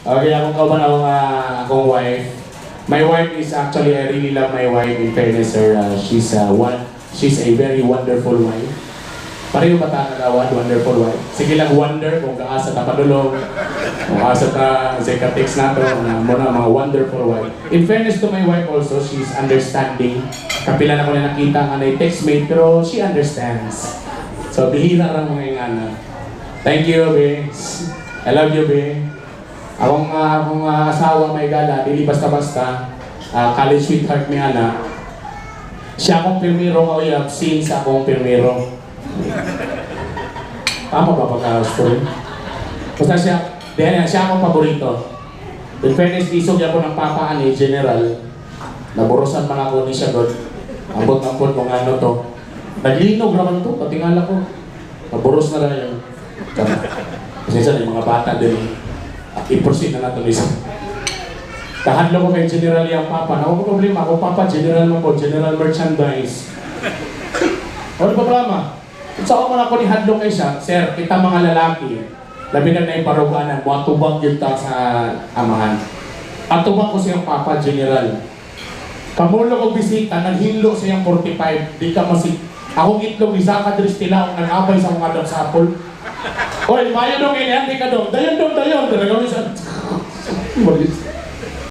Okay, akong kauban, akong wife. My wife is actually, I really love my wife, in fairness, sir. She's a very wonderful wife. Pareho ba ta kagawad, wonderful wife? Sige lang wonder kung kaasa ta padulong, kung asa ta sa ka-text nato, na mo na mga wonderful wife. In fairness to my wife also, she's understanding. Kapila na ko na nakita nga na text mate, pero she understands. So, bihira ra mga ingana. Thank you, be. I love you, be. Akong asawa may gala, dili basta-basta. College sweetheart mi ana. Siya akong pirmiro nga uyab since akong pirmiro. Tama ba pagka-story? Basta siya, dahil siya akong paborito. In fairness, isog ako ng papa ani general. Naburusan man ako ni siya god. Ambot-ambot kung ano to. Naglinog raman to, patingala ko. Naburos na lang yun. Pasensya na yung mga bata din. I-proceed na natin isa. Kahadlo ko kay General yung papa. Naku ko problema. Ako papa, general mo ko. General merchandise. Ano problema? Sa ako man ako ni hadlo kay siya, "Sir, kita mga lalaki, labi na na iparuganan, muatubang yun ta sa amahan." Atubang ko siyang papa, general. Kamulo ko bisita, naghinlo siyang 45, di ka masig. Akong itlog, isa ka diri tilaok, nag-abay sa akong adang sa apple. "Oy, mayo dong ini, di ka dong. Dayon dong, dayon." Talaga sa.